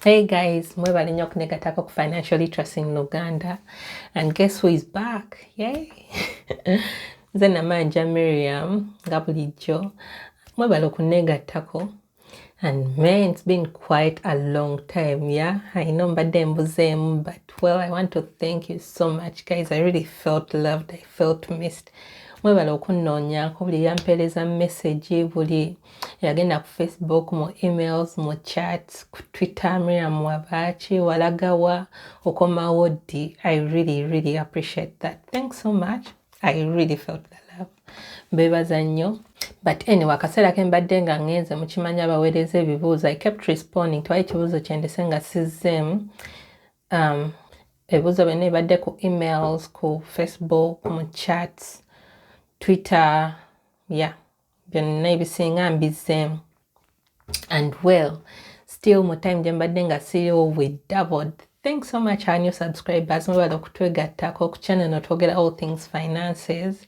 Hey guys, mwebale nnyo okunegatako ku Financial Literacy in Uganda. And guess who is back? Yay! Nze Namanja Miriam nga bulijjo. Mwebale okunegattako. And man, it's been quite a long time, yeah? I know mbadde mbuzeemu, but well, I want to thank you so much, guys. I really felt loved. I felt missed. Mwebale okunnoonyaako, buli yampeereza message, buli yagenda ku Facebook, mu emails, mu chats, ku Twitter, "Miriam wabaaki, walagawa, okomawo ddi?" I really, really appreciate that. Thanks so much. I really felt the love. Mbeebaza nnyo. But anyway, akaseera ke mbadde nga ŋŋenze, mukimanyi abaweereza ebibuuzo, I kept responding. Tewali kibuuzo kyendese nga sizzeemu. Ebibuuzo byonna ebadde ku emails, ku Facebook, mu chats, Twitter, yeah, byonna ebisinga mbizzeemu. And well, still mu time gye mbadde nga siriwo, we doubled. Thanks so much, our new subscribers. Mwebale okutwegattako ku channel. No twogera all things finances.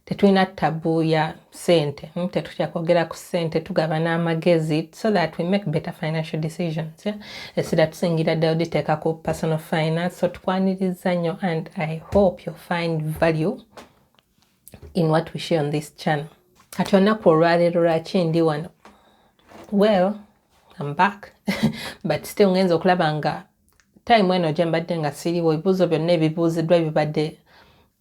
Tetulina taboo ya sente, Tetutya kwogera ku sente, tugaba n'amagezi so that we make better financial decisions, yeah? Essira tusingira ddala oditeeka ku personal finance, so tukwaniriza nnyo and I hope you'll find value in what we share on this channel. Kati olunaku olwaleero lwaki ndi wano? Well, I'm back, but still ngenza okulaba nga time eno gye mbadde nga siriwo, ebibuuzo byonna ebibuuziddwa bibadde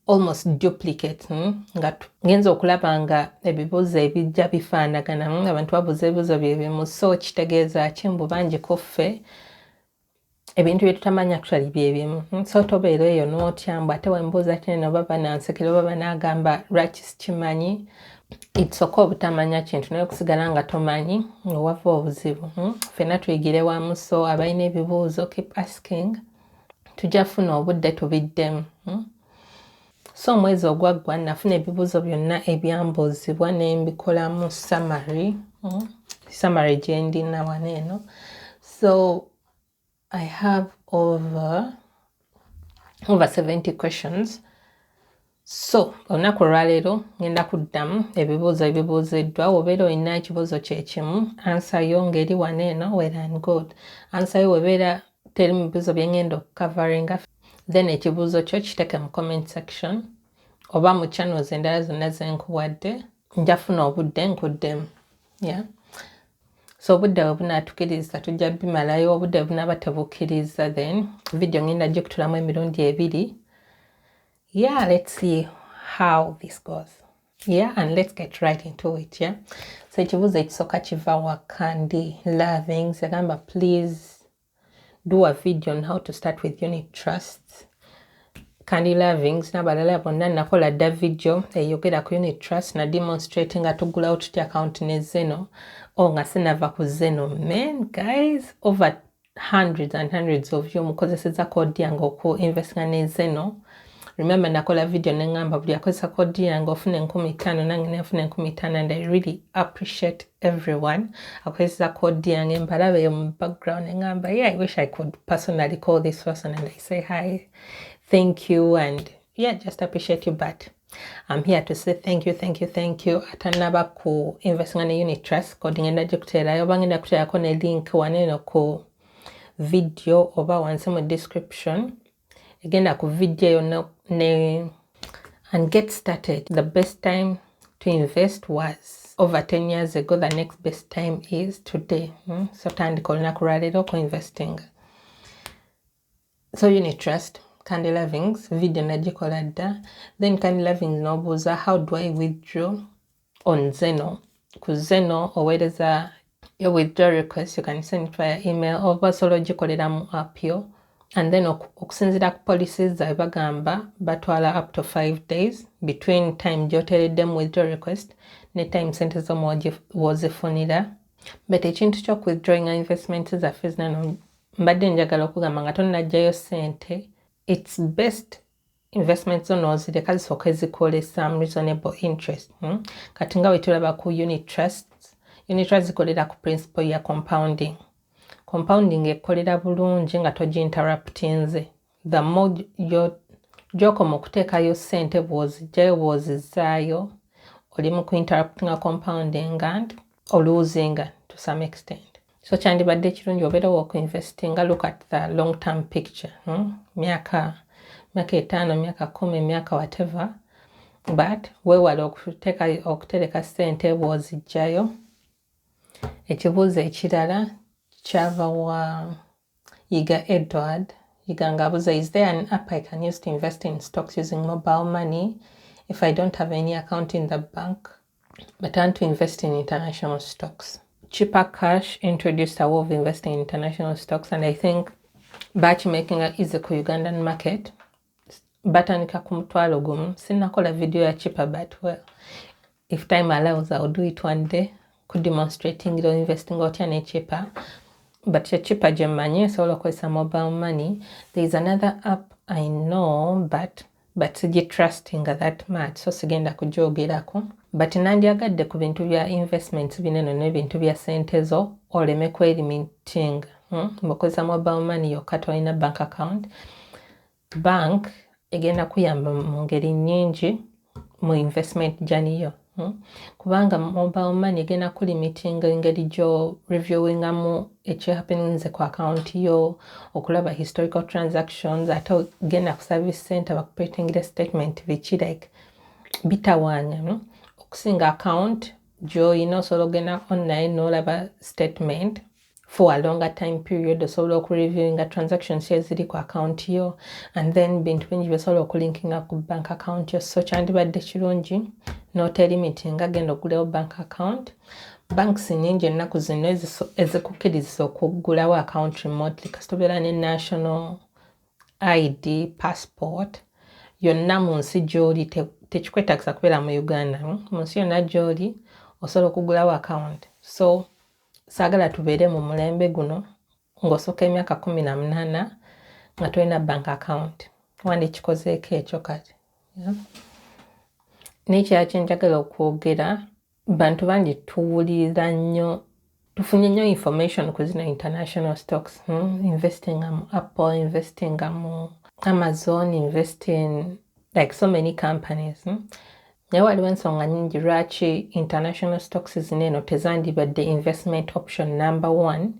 almost duplicate, Nga ngenza okulaba nga ebibuuzo ebijja bifaanagana, Abantu babuuza ebibuuzo byebimu. So kitegeeza ki? Mbu bangi ku ffe ebintu bye tutamanya actually byebimu. So tobeera eyo n'otya mbu ate wembuuza kinene oba banansekera oba banaagamba lwaki sikimanyi. It's okay obutamanya kintu, naye okusigala nga tomanyi owava obuzibu. Ffenna tuyigire wamu. So abalina ebibuuzo, keep asking, tujja funa obudde tubiddemu. So omwezi ogwaggwa nafuna ebibuuzo byonna ebyambuuzibwa ne mbikolamu summary, Summary gye ndina wano eno. So I have over 70 questions. So olunaku olwaleero ngenda kuddamu ebibuuzo ebibuuziddwa. Obeera olina ekibuuzo kyekimu, answer yo ng'eri wano eno, well and good. Answer yo webeera teri mu bibuuzo bye ngenda okucoveringa, then ekibuuzo kyo kiteeke mu comment section oba mu channels endala zonna zenkuwadde, nja funa obudde nkuddemu, yeah. So obudde bwe bunaatukkiriza tujja bimalayo, obudde bwe bunaaba tebukkiriza, then video ngenda gikutulamu emirundi ebiri. Yeah, let's see how this goes, yeah, and let's get right into it, yeah. So ekibuuzo ekisooka kiva wa Candy Lovings. Yagamba, "Please do a video on how to start with unit trusts." Candy Lovings n'abalala bonna, nakola dda video eyogera ku unit trust na demonstrate nga tuggulawo tutya account ne Zeno. Oh, nga sinava ku Zeno, man, guys, over hundreds and hundreds of you mukozeseza code yange oku investinga ne Zeno. Remember nakola video neŋŋamba buli akozesa code yange ofuna 5,000, nange nenfuna 5,000, and I really appreciate everyone akozesa code yange. Mbalaba eyo mu background, neŋŋamba, "Yeah, I wish I could personally call this person and I say hi, thank you," and yeah, just appreciate you. But I'm here to say thank you, thank you, thank you. Atanaba ku investinga ne unit trust, code ngenda gikuteerayo oba ngenda kuteerako ne link waneno ku video oba wansi mu description. Egenda ku video eyo ne and get started. The best time to invest was over 10 years ago. The next best time is today. So tandika olunaku lwaleero ku investing. So unit trust, Candy Lovings, video nagikola dda. Then Candy Lovings n'obuuza, "How do I withdraw on Zeno?" Ku Zeno oweereza your withdraw request. You can send it via email oba osobola ogikolera mu app yo, and then okusinziira ku policies zaabwe bagamba batwala up to 5 days between time gy'oteereddemu withdraw request ne time sente zo w'ozifunira. But ekintu ky'okuwithdrawinga investment zaffe zinano, mbadde njagala okugamba nga tonnajjayo sente, it's best investment zo n'ozireka zisooke zikole some reasonable interest, Kati nga bwe tulaba ku unit trusts, unit trust zikolera ku principle ya compounding. Compounding ekolera bulungi nga togiinterruptinze. The more gy'okoma okuteekayo ssente, bw'ozijjayo bw'ozizzaayo, oli mu kuinterruptinga compounding and olosinga to some extent. So kyandibadde kirungi obeerewo okuinvestinga, look at the long term picture, Myaka 5, myaka 10, myaka whatever, but weewale okutereka ssente bw'ozijjayo. Ekibuuzo ekirala kyava wa Yiga Edward. Yiga ng'abuuza, "Is there an app I can use to invest in stocks using mobile money if I don't have any account in the bank but I want to invest in international stocks?" Chipper Cash introduced a way of investing in international stocks, and I think bakimakinga easy ku Ugandan market. Batandika ku 10,000. Sinnakola video ya Chipper, but well, if time allows, I'll do it one day, kudemonstrating investing otya ne Chipper. But Chipper gye mmanyi esobola okukozesa mobile money. There is another app I know, but sigitrustinga that much, so sigenda kugyogerako. But nandyagadde ku bintu bya investments binene n'ebintu bya ssente zo oleme kwelimiting, Ng'okozesa mobile money yokka, tolina bank account. Bank egenda kuyamba mu ngeri nnyingi mu investment journey yo, Kubanga mobile money egenda kulimitinga engeri gyo reviewingamu ekihappeninze ku account yo, okulaba historical transactions, ate ogenda ku service center bakuprintingire statement, biki, like bitawaanya, Okusinga account gy'oyina, osobola ogenda online n'olaba statement for a longer time period, osobola okureviewinga transactions eziri ku account yo, and then bintu bingi byosobola okulinkinga ku bank account yo. So kyandibadde kirungi notelimitinga, genda ogulewo bank account. Banks nyingi ennaku zino ezikukkiriza okuggulawo account remotely, kasita obeera ne national ID, passport, yonna mu nsi gy'oli. Tekikwetagisa kubeera mu Uganda, Mu nsi yonna gy'oli osobola okugulawo account. So saagala tubeere mu mulembe guno ng'osukka emyaka 18 nga tolina bank account. Wandikikozeeko ekyo kati, yeah? N'ekirala kye njagala okwogera, bantu bangi tuwulira nnyo, tufunye nnyo information ku zino international stocks, Investing mu Apple, investing mu Amazon, investing like so many companies, Naye waliwo ensonga nnyingi lwaki international stocks zino eno tezandibadde investment option number one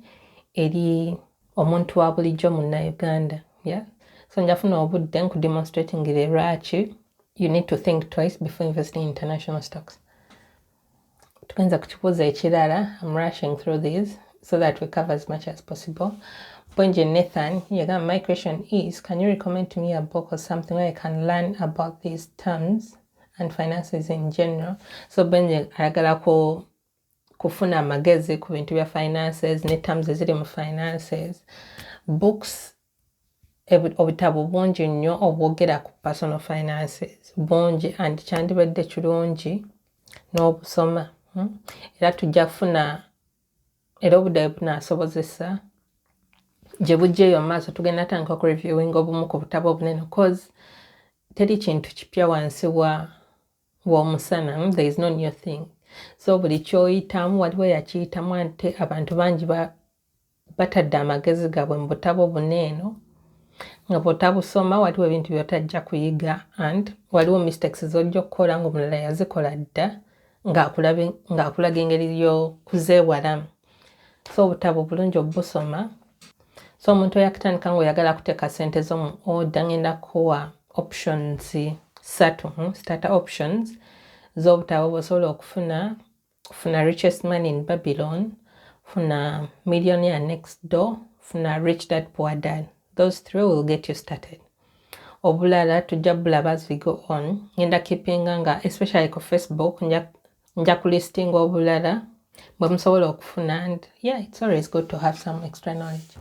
eri omuntu wa bulijjo Munnayuganda, yeah? So njafuna obudde nkudemonstratingire lwaki you need to think twice before investing in international stocks. Tugenza ku kibuuzo ekirala. I'm rushing through these so that we cover as much as possible. Bwenje Nathan yagamba, "My question is, can you recommend to me a book or something where I can learn about these terms and finances in general?" So Bwenje ayagala ku kufuna amagezi ku bintu bya finances ne terms eziri mu finances. Books, obutabo bungi nnyo obwogera ku personal finances, bungi, and kyandibadde kirungi n'obusoma, Era tujja kufuna era obudde bunaasobozesa gye bujja eyo mu maaso, tugenda tandika okureviewinga obumu ku butabo obunene, cause teri kintu kipya wansi wa w'omusana, There is no new thing. So buli kyoyitamu waliwo yakiyitamu, ate abantu bangi batadde amagezi gaabwe mu butabo buno eno, nga bw'otabusoma waliwo ebintu by'otajja kuyiga, and waliwo mistakes z'ojja okukola ng'omulala yazikola dda ng'akulaga engeri y'okuzeewalamu. So obutabo bulungi obusoma. So omuntu oyakutandika ng'oyagala kuteeka ssente zo mu order, ngenda kuwa options ssatu, Starter options z'obutabo bw'osobola okufuna: funa Richest Man in Babylon, funa Millionaire Next Door, funa Rich Dad Poor Dad. Those three will get you started. Obulala tujja bulaba as we go on. Ngenda keepinga nga, especially ku Facebook, nja kulistinga obulala bwe musobola okufuna. And yeah, it's always good to have some extra knowledge.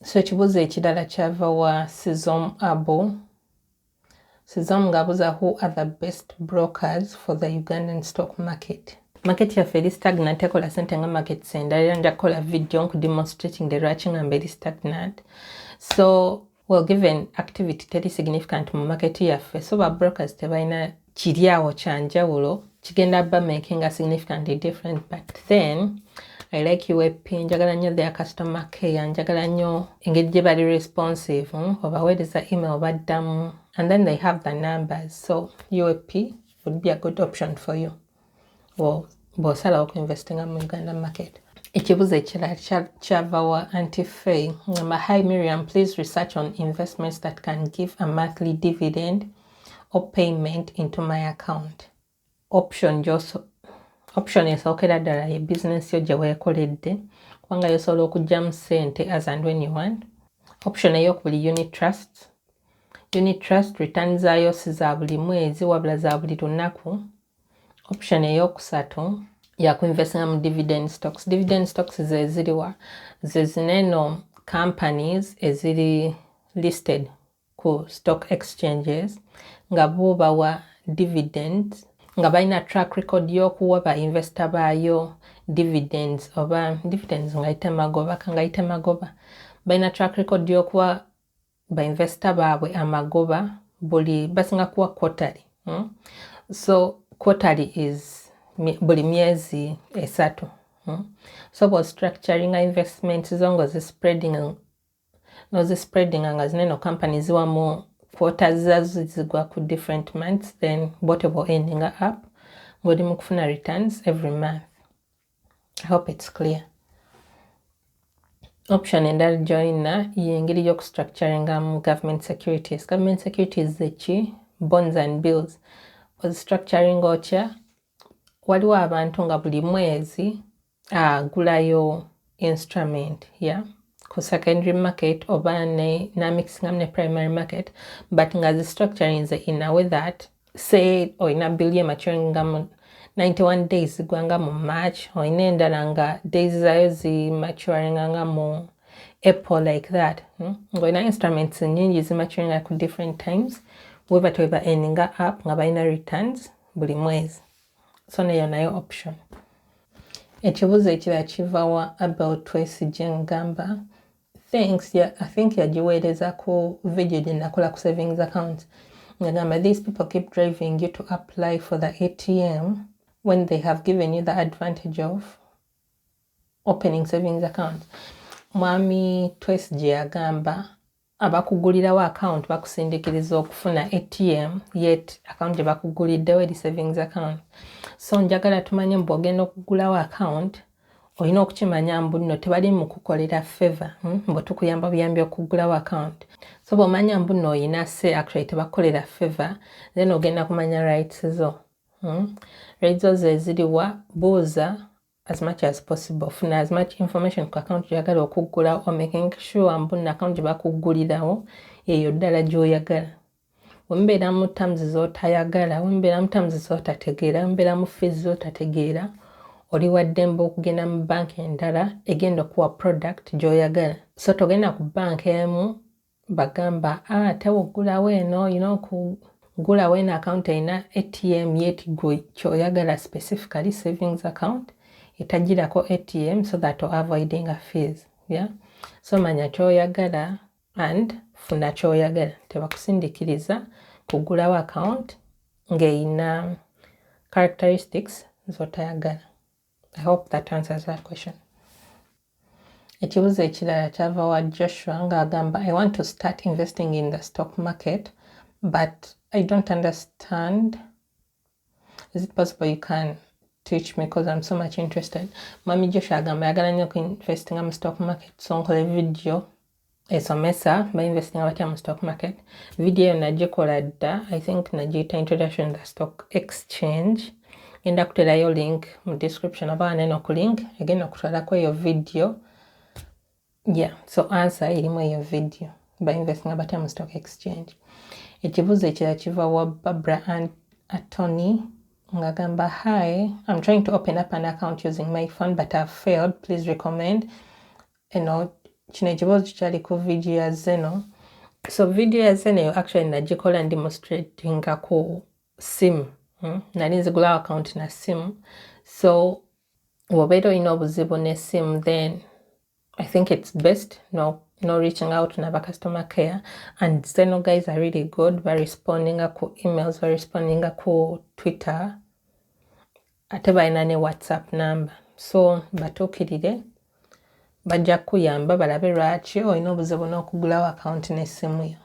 So ekibuuzo ekirala kyava wa Sizom Abu. Sizom ng'abuuza, "Who are the best brokers for the Ugandan stock market?" Market yaffe eri stagnant, ekola sente nga markets endala. Era nja kukola video nkudemonstrating the lwaki ngamba eri stagnant. So well, given activity teri significant mu market yaffe, so ba brokers tebalina kiri awo kyanjawulo kigenda ba making a significantly different. But then I like UAP, njagala nnyo their customer care, njagala nnyo engeri gye bali responsive, Obaweereza email baddamu, and then they have the numbers. So UAP would be a good option for you bw'osalawo okuinvestinga mu Uganda market. Ekibuuzo ekirala kyava wa Auntie Faye. Ngamba, "Hi Miriam, please research on investments that can give a monthly dividend or payment into my account." Option esookera ddala ye business yo gye weekoledde, kubanga yosobola okuggyamu ssente as and when you want. Option eyokubiri, unit trust. Unit trust return zaayo si za buli mwezi, wabula za buli lunaku. Option eyokusatu yakuinvestinga mu dividend stocks. Dividend stocks ze ziriwa? Ze zineno companies eziri listed ku stock exchanges nga bo bawa dividends, nga balina track record y'okuwa ba investor baayo dividends, oba dividends ngayite magoba, kangayite magoba. Balina track record y'okuwa ba investor baabwe amagoba buli, basinga kuwa quarterly? So quarterly is buli myezi 3? So bw'ostructuringa investment zo nga ozispreadinga nga zineno company ziwamu quarters zazo zigwa ku different months, then bwotyo bwo endinga up ng'oli mu kufuna returns every month. I hope it's clear. Option endala gy'olina y'engeri y'okustructuringa mu government securities. Government securities zeki? Bonds and bills. Ozistructuringa otya? Waliwo abantu nga buli mwezi agulayo instrument, yeah, ku secondary market oba namixingamu ne primary market, but nga zistructurinze in a way that, say, olina bill ye maturinga mu 91 days, zigwanga mu March, olina endala nga days zayo zimaturinga nga mu April, like that? Ng'olina instruments nyingi zimaturinga ku different times, weba teweba endinga up nga balina returns buli mwezi. So neyo nayo option. Ekibuuzo ekirala kiva wa Abel Twesigye, ngamba, "Thanks." Yeah, I think yagiweereza ku video gye nakola ku savings account. Ngagamba, "These people keep driving you to apply for the ATM when they have given you the advantage of opening savings account." Mwami Twesigye yagamba abakugulirawo account bakusindikiriza okufuna ATM, yet account gye bakuguliddewo eri savings account. So njagala tumanye mbu ogenda okugulawo account, olina okukimanya mbu nno tebali mu kukolera favor, mbu tukuyamba buyambi okugulawo account. So bw'omanya mbu nno oyina se actually tebakukolera favor, then ogenda kumanya rights zo. Rights zo ze ziriwa? Buuza as much as possible, funa as much information ku account gy'oyagala okuggulawo, or making sure mbu nno account gye bakuggulirawo eyo ddala gy'oyagala. Wemubeera mu terms z'otayagala, wemubeera mu terms z'otategeera, wemubeera mu fees z'otategeera, oli waddembe okugenda mu banka endala egenda okuwa product gy'oyagala. So togenda ku banka emu bagamba, "Ah, tewoggulawo eno, olina okugulawo eno account erina ATM," yet gwe kyoyagala specifically savings account etagirako ATM, so that avoiding fees, yeah? So manya kyoyagala and funa kyoyagala. Tebakusindikiriza kugulawo account ng'erina characteristics z'otayagala. I hope that answers that question. Ekibuuzo ekirala kyava wa Joshua ng'agamba, "I want to start investing in the stock market, but I don't understand. Is it possible you can teach me, because I'm so much interested?" Mwami Joshua agamba ayagala nnyo okuinvestinga mu stock market, so nkola video esomesa bainvestinga batya mu stock market. Video eyo nagikola dda, I think nagiyita "Introduction the Stock Exchange". Ngenda kuterayo link mu description oba wanene ku link egenda okutwalako eyo video. Yeah, so answer erimu eyo video, bainvestinga batya mu stock exchange. Ekibuuzo ekirala kiva wa Barbara and Atony ng'agamba, "Hi, I'm trying to open up an account using my phone, but I've failed. Please recommend." Eno kino ekibuuzo kikyali ku video ya Zeno. So video ya Zeno eyo actually nagikola ndi demonstratinga ku simu, Nali nzigulawo account na simu. So bw'obeera olina obuzibu ne simu, then I think it's best no reaching out naba customer care, and Zeno guys are really good. Barespondinga ku emails, barespondinga ku Twitter, ate balina ne WhatsApp number. So batuukirire, bajja kukuyamba balabe lwaki olina obuzibu n'okugulawo account n'essimu yo.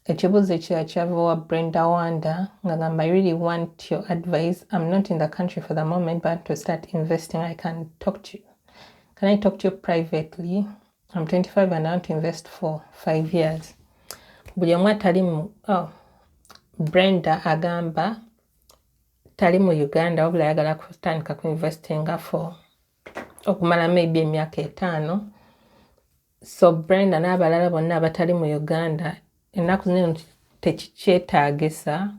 Ekibuuzo ekirala kyava wa Brenda Wanda ng'agamba, "I really want your advice. I'm not in the country for the moment, but to start investing, I can talk to you." Can I talk to you privately? I'm 25 and I want to invest for 5 years. Buli omu atali mu, oh, Brenda agamba tali mu Uganda, wabula ayagala kutandika ku investinga for okumala maybe emyaka 5. So Brenda n'abalala bonna abatali mu Uganda, ennaku zino tekikyetaagisa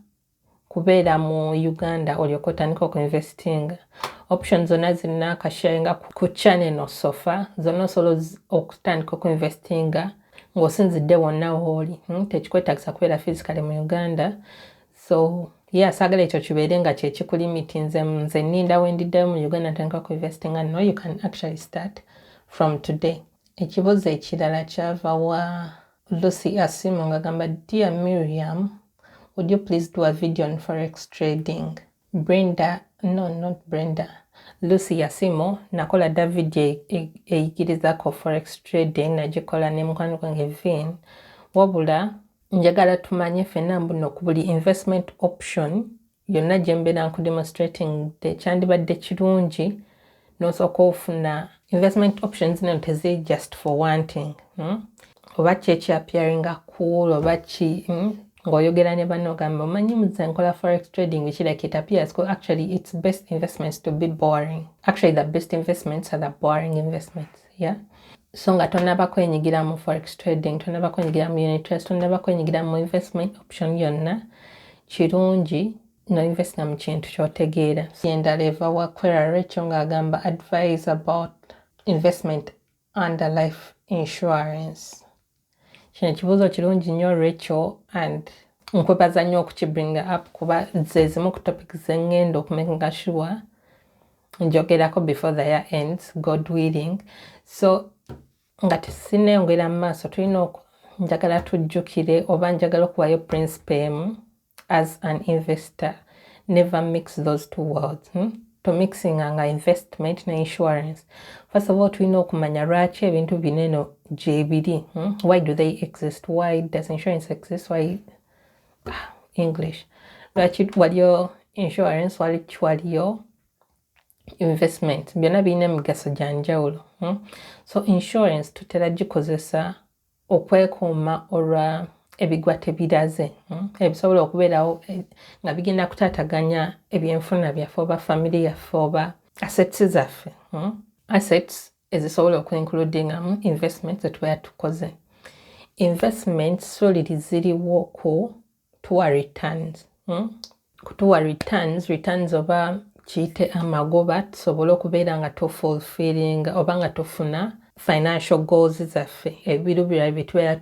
kubeera mu Uganda olyoka otandika okuinvestinga. Option zonna zirina akasharinga ku channel eno so far zonna osobola okutandika okuinvestinga ng'osinzidde wonna wooli. Tekikwetaagisa kubeera physically mu Uganda. So yeah, saagala ekyo kibeere nga kyekikulimitinze, nze nninda wendiddayo mu Uganda ntandika kuinvestinga. No, you can actually start from today. Ekibuuzo ekirala kyava wa Lucy Asimu ng'agamba, "Dear Miriam, would you please do a video on forex trading?" Brenda, no, not Brenda, Lucy Yasimo, nakola dda video eyigirizako forex trading, nagikola ne mukwano gwange Vin. Wabula njagala tumanye ffenna mbuno ku buli investment option yonna gye mbeera nkudemonstrating, kyandibadde kirungi n'osooka ofuna investment options zino teziri just for wanting, Oba ki ekyappearinga cool, oba ki ng'oyogera ne banno ogamba, "Omanyi muze nkola forex trading," which like it appears cool. Actually, it's best investments to be boring. Actually, the best investments are the boring investments, yeah. So nga tonaba kwenyigira mu forex trading, tonaba kwenyigira mu unit trust, tonaba kwenyigira mu investment option yonna, kirungi noinvestinga mu kintu kyotegeera. Endala eva wa Quera Rachel ng'agamba, "Advice about investment under life insurance." Kino ekibuuzo kirungi nnyo, Rachel, and nkwebaza nnyo okukibringa up, kuba ze zimu ku topic zeŋŋenda okumakinga sure njogerako before the year ends, God willing. So nga tesinneeyongera mu maaso, tulina, njagala tujjukire oba njagala okuwayo principle emu. As an investor, never mix those two worlds, Tomixinga nga investment ne insurance. First of all, tulina okumanya lwaki ebintu bineno gyebiri, Why do they exist? Why does insurance exist? Why, English, lwaki waliyo insurance, wali waliyo investment? Byonna birina emigaso gya njawulo, So insurance tutera gikozesa okwekuuma olwa ebigwa tebiraze, Ebisobola okubeerawo nga bigenda kutaataganya ebyenfuna byaffe oba family yaffe oba assets zaffe, Assets ezisobola okuincludingamu investment zetubeera tukoze. Investment solely ziriwo ku tuwa returns, Kutuwa returns oba kiyite amagoba, tusobole okubeera nga tufulfillinga oba nga tufuna financial goals zaffe, ebiruubirwa bye tubeera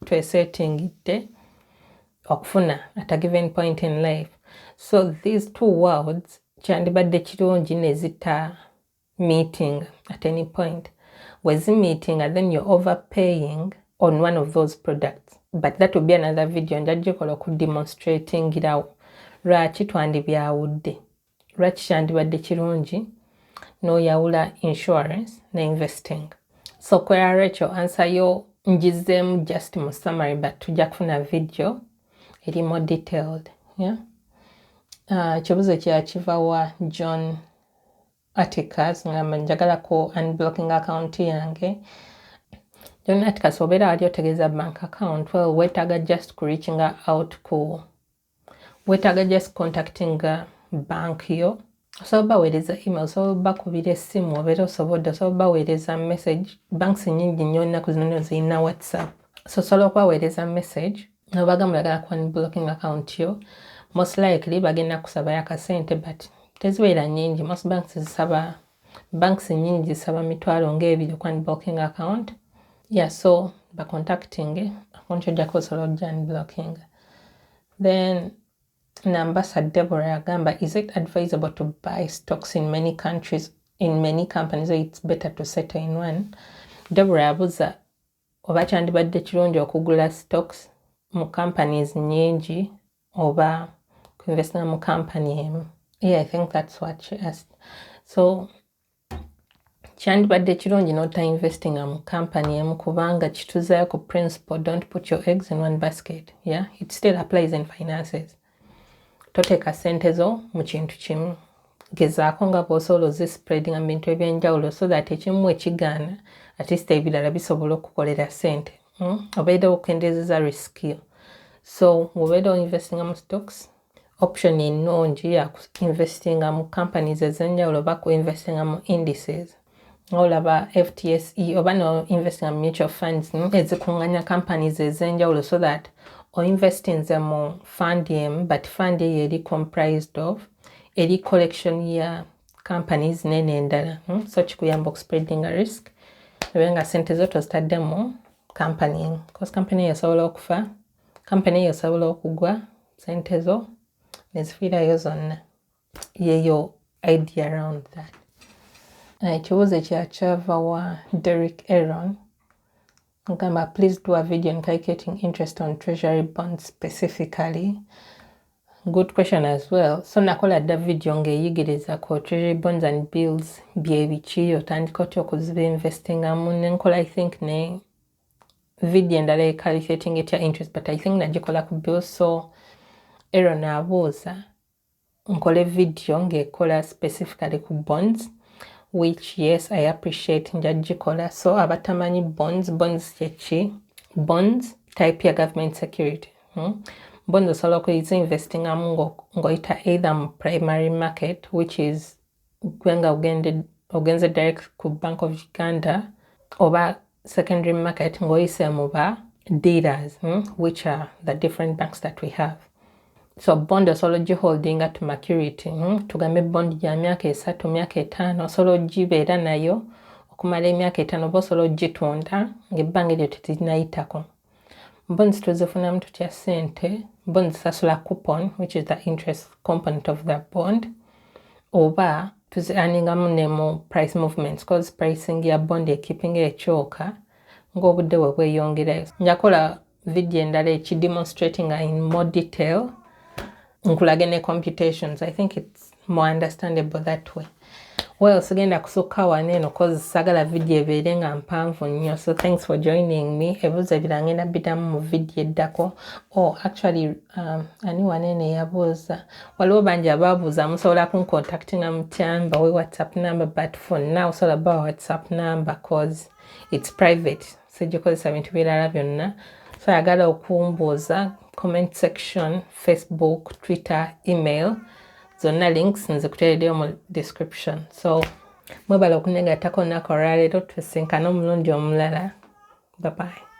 twesettingidde okufuna at a given point in life. So these two worlds kyandibadde kirungi ne zita meeting at any point. Wezi meeting and then you're overpaying on one of those products, but that will be another video. Nja gikola okudemonstratingirawo lwaki twandibyawudde, lwaki kyandibadde kirungi n'oyawula insurance ne investing. So Kwera Rachel, answer yo ngizeemu just mu summary, but tujja kufuna video eri more detailed, yeah? Ekibuuzo ekirala kiva wa John Atticus, ngamba, "Njagala ku unblocking account yange." John Atticus, obeera wali otegeeza bank account, well, weetaaga just ku reaching out ku, weetaaga just contacting bank yo. Osobola baweereza email, osobola bakubira essimu, obeera osobodde, osobola baweereza message. Banks nyingi nnyo ennaku zino zirina WhatsApp, so osobola okubaweereza message nobagamba oyagala ku unblocking account yo. Most likely bagenda kusabayo akasente, but tezibeera nyingi. Most banks zisaba, banks nyingi zisaba 20,000 oku unblocking account, yeah. So bacontacting, account ojjako osobola ojja unblocking. Then Nambasa Deborah agamba, "Is it advisable to buy stocks in many countries, in many companies, or it's better to settle in one?" Deborah abuuza oba kyandibadde kirungi okugula stocks mu companies nyingi oba kuinvestinga mu company emu. Yeah, I think that's what she asked. So kyandibadde kirungi notainvestinga mu company emu, kubanga kituzayo ku principle, don't put your eggs in one basket. Yeah, it still applies in finances. Toteeka sente zo mu kintu kimu. Gezaako nga bw'osobola ozispreadinga mu bintu ebyenjawulo so that ekimu ekigaana, at least ebirala bisobola okukolera ssente. Obeera okendeezeza risk yo. So bw'obeera oinvestinga mu stocks, option ennungi yakuinvestinga mu companies ez'enjawulo oba kuinvestinga mu indices, olaba FTSE, oba no investinga mu mutual funds ezikuŋŋanya companies ez'enjawulo, so that oinvestinze mu fund emu, but fund eyo eri comprised of, eri collection ya companies nene endala. So kikuyamba okuspreadinga risk, ebe nga sente zo tozitadde mu company emu, because company eyo esobola okufa, company eyo esobola okugwa, sente zo nezifiirayo zonna. Yeyo idea around that. Ekibuuzo ekyakyava wa Derek Aaron, ngamba, "Please do a video on calculating interest on treasury bonds specifically." Good question as well. So nakola dda video ng'eyigiriza ku treasury bonds and bills, byebiki, otandika otya okuziba investingamu. Nenkola, I think, ne video endala ecalculating etya interest, but I think nagikola ku bills. So Aaron abuuza nkole video ng'ekola specifically ku bonds, which, yes, I appreciate, nja gikola. So abatamanyi bonds, bonds kyeki? Bonds type ya government security. Bonds osobola okuzinvestingamu ng'oyita either mu primary market, which is gwe nga ogenze direct ku Bank of Uganda, oba secondary market ng'oyise mu ba dealers, which are the different banks that we have. So bond osobola ogiholdinga to maturity. Tugambe bond gya myaka 3, myaka 5, osobola ogibeera nayo okumala emyaka 5, oba osobola ogitunda ng'ebbanga eryo terinayitako. Bonds tuzifunamu tutya ssente? Bonds zisasula coupon, which is the interest component of the bond, oba tuzi-earningamu ne mu price movements, cause pricing ya bond ekeepinga ekyuka ng'obudde bwe bweyongerayo. Njakola video endala ekidemonstrating in more detail, nkulage ne computations. I think it's more understandable that way. Well, sigenda kusukka wano eno, cause sagala video ebeere nga mpanvu nnyo. So thanks for joining me. Ebibuuzo ebirala ngenda biddamu mu video eddako. Oh, actually, ani wanene yabuuza? Waliwo bangi ababuuza musobola kuncontactinga mutya, mbawe WhatsApp number, but for now sobola bawa WhatsApp number cause it's private, sigikozesa bintu birala byonna. So ayagala okumbuuza, comment section, Facebook, Twitter, email, zonna links nzikuteereddeyo mu description. So mwebala okunegattako olunaku olwaleero. Tusinkane omulundi omulala. Bye bye.